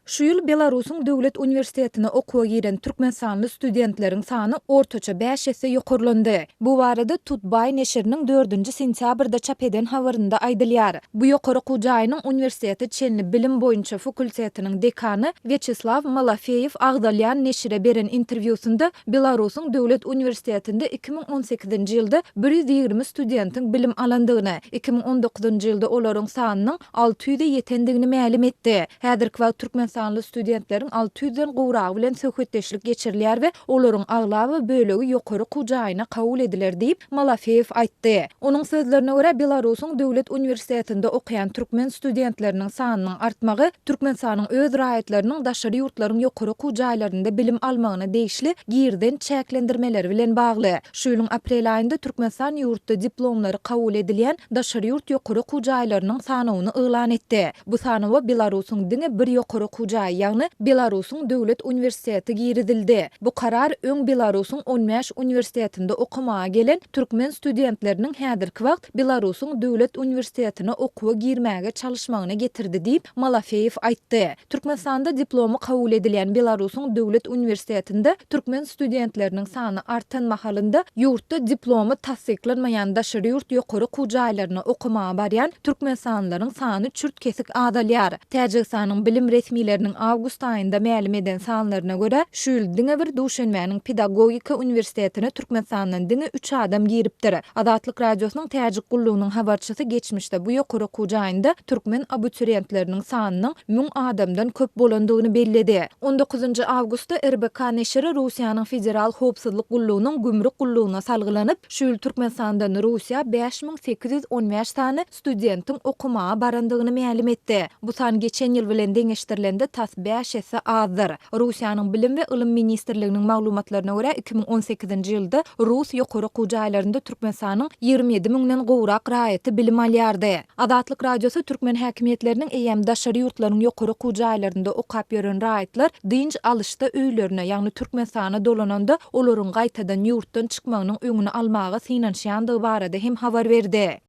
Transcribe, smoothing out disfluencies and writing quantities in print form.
Şu ýyl Belarusyň Döwlet uniwersitetine okuwa giren türkmenistanly studentleriň sany ortaça bäş esse ýokarlandy. Bu barada TUTBY neşiriniň dördünji sentýabrda çap eden habarynda aýdylýar. Bu ýokary okuw jaýynyň uniwersitete çenli bilim boýunça fakultetiniň dekany Wýaçeslaw Malafeýew agzalýan neşire beren interwýusynda Belarusyň Döwlet uniwersitetinde 2018-nji ýylda 120 studentiň bilim alandygyny, 2019-njy ýylda olaryň sanynyň 600-e ýetendigini mälim etdi. Häzirki wagt türkmenistanly studentleriň alty ýüzden gowragy bilen söhbetdeşlik geçirilýär we olaryň aglaba bölegi ýokary okuw jaýyna kabul ediler diýip, Malafeýew aýtdy. Onuň sözlerine görä, Belarusyň döwlet uniwersitetinde okaýan türkmen studentleriniň sanynyň artmagy Türkmenistanyň öz raýatlarynyň daşary ýurtlaryň ýokary okuw jaýlarynda bilim almagyna degişli girizen çäklendirmeleri bilen bagly. Şu ýylyň aprel aýynda Türkmenistan ýurtda diplomlary kabul edilýän daşary ýurt ýokary okuw jaýlarynyň sanawyny yglan etdi. Bu sanawa Belarusyň diňe bir ýokary okuw jaýy, ýagny Belarusyň döwlet uniwersiteti girizildi. Bu karar öň Belarusyň on bäş uniwersitetinde okamaga gelen türkmen studentleriniň häzirki wagt Belarusyň döwlet uniwersitetine okuwa girmäge çalyşmagyna getirdi diýip, Malafeýew aýtdy. Türkmenistanda diplomy kabul edilýän Belarusyň döwlet uniwersitetinde türkmen studentleriniň sany artan mahalynda, ýurtda diplomy tassyklanmaýan daşary ýurt ýokary okuw jaýlaryna okamaga barýan türkmenistanlylaryň sany çürt-kesik azalýar. Täjigistanyň bilim resmileriniň awgust aýynda mälim eden sanlaryna görä, şu ýyl diňe bir Duşenbäniň pedagogika uniwersitetine Türkmenistandan diňe üç adam giripdir. Azatlyk Radiosynyň Täjik gullugynyň habarçysy geçmişde bu ýokary okuw jaýynda türkmen abiturientleriniň sanynyň müň adamdan köp bolandygyny belledi. On dokuzynjy awgustda RBK neşiri Russiýanyň Federal howpsuzlyk gullugynyň gümrük gullugyna salgylanyp, şu ýyl Türkmenistandan Russiýa 5815 sany studentiň okamaga barandygyny mälim etdi. Bu san geçen ýyl bilen deňeşdirilende tas bäş esse azdyr. Russiýanyň Bilim we ylym ministrliginiň maglumatlaryna görä, 2018-nji ýylda rus ýokary okuw jaýlarynda Türkmenistanyň 27 müňden gowrak raýaty bilim alýardy. Azatlyk Radiosy türkmen häkimiýetleriniň eýýäm daşary ýurtlaryň ýokary okuw jaýlarynda okap ýören raýatlar dynç alyşda öýlerine, ýagny Türkmenistana dolananda olaryň gaýtadan ýurtdan çykmagynyň öňüni almaga synanyşýandygy barada hem habar berdi.